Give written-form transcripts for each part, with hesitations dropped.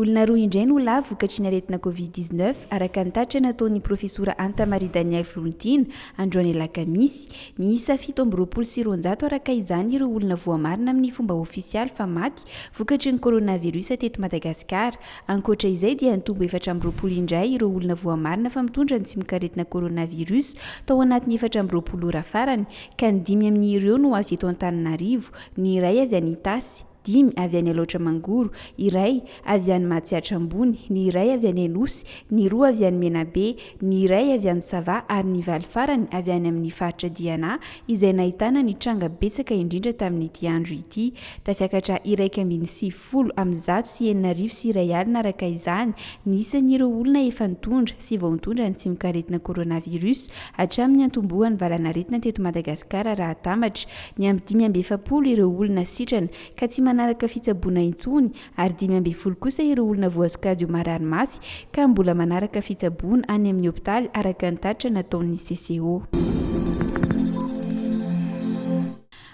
Olona roa indray no lavo vokatry ny aretina Covid 19, araka ny tatitra nataon'ny Profesora Hanta Marie Daniel Volontiana, androany alakamisy. Miisa 227 araka izany ireo olona voamarina amin'ny fomba ofisialy fa maty vokatry ny coronavirus teto Madagasikara. Ankoatra izay dia nitombo 24 indray ireo olona voamarina fa mitondra ny tsimokaretina coronavirus tao anatin'ny 24 ora farany, ka ny dimy amin'ireo no avy eto Antananarivo, ny iray avy any Itasy, dimy avy any Alaotra Mangoro, iray avy any Mahatsiatra Ambony, ny iray avy any Anosy, ny roa avy any Menabe, ny iray avy any Sava ary ny valo farany avy any amin'ny faritra Diana izay nahitana ny tranga betsaka indrindra tamin'ity andro ity. Tafiakatra 6190 araka izany ny isan'ireo olona efa nitondra sy vao nitondra ny tsimokaretina coronavirus hatramin'ny niantombohan'ny valanaretina teto Madagasikara raha atambatra Niampy 45 ireo olona sitrana ka tsy manaraka fitsaboana intsony ary 15 kosa ireo olona voasokajy ho marary mafy ka mbola manaraka fitsaboana any amin'ny hopitaly araka ny tatitra nataon'ny CCO.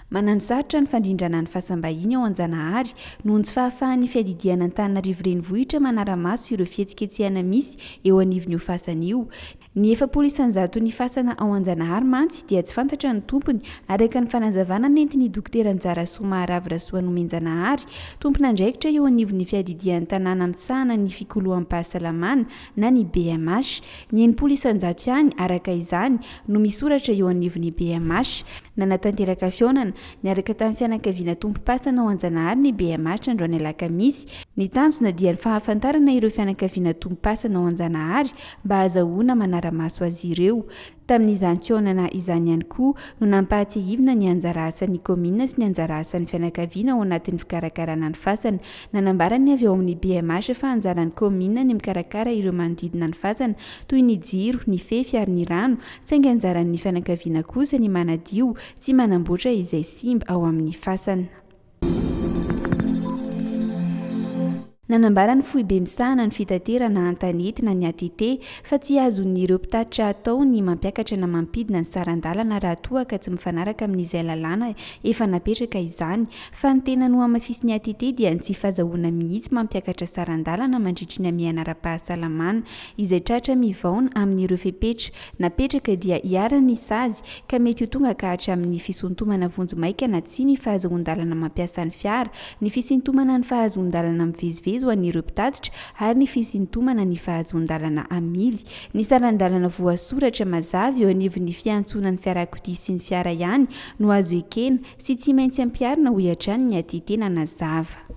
Mananosarotra ny fandrindrana ny fasam-bahiny ao Anjanahary noho ny tsy fahafahan'ny fiadidiana Antananarivo Renivohitra manara-maso ireo fihetsiketsehana misy eo anivon'io fasana io. Ny 40 isan-jaton'ny fasana ao Anjanahary mantsy dia tsy fantatra ny tompony, araka ny fanazavana nentin'ny Dokotera Njarasoa Maharavo Rasoanomenjanahary, tompon'andraikitra eo anivon'ny fiadidian'ny tanàna misahana ny fikoloam-pahasalamana na ny BMH. Ny 60 isan-jato ihany, araka izany, no misoratra eo anivon'ny BMH. Nanatanteraka fihaonana niaraka tamin'ny fianakaviana tompom-pasana ao Anjanahary ny BMH androany alakamisy. Ny tanjona dia ny fahafantarana ireo fianakaviana tompom-pasana ao Anjanahary mba hahazahoana manara-maso azy ireo. Tamin'izany fihaonana izany ihany koa no nampahatsiahivina ny anjara asan'ny kaominina sy ny anjara asan'ny fianakaviana ao anatin'ny fikarakarana ny fasana. Nanambara ny avy ao amin'ny BMH fa anjaran'ny kaominina ny mikarakara ireo manodidina ny fasana toy ny jiro, ny fefy ary ny rano, saingy anjaran'ny fianakaviana kosa ny manadio sy manamboatra izay simba ao amin'ny fasana. Nanambara ny foibe misahana ny fitaterana an-tanety na ny ATT fa tsy azon'ireo mpitatitra atao ny mampiakatra na mampidina ny saran-dalana raha toa ka tsy mifanaraka amin'izay lalàna efa napetraka izany fa ny tena nohamafisin'ny ATT dia ny tsy fahazahoana mihitsy mampiakatra saran-dalana mandritry ny hamehana ara-pahasalamana izay tratra mivaona amin'ireo fepetra napetraka dia iharan'ny sazy ka mety ho tonga ka hatramin'ny fisontomana vonjimaika na tsia ny fahazoan-dalana mampiasa ny fiara, ny fisintomana ny fahazoan-dalana mivezivezy ho an'ireo mpitatitra ary ny fisintomana ny fahazoan-dalana hamily. Ny saran-dalana voasoratra mazava eo anivon'ny fiantsonan'ny fiarakodia sy ny fiara ihany no azo ekena sy tsy maintsy ampiharina hoy hatrany ny ATT nanazava.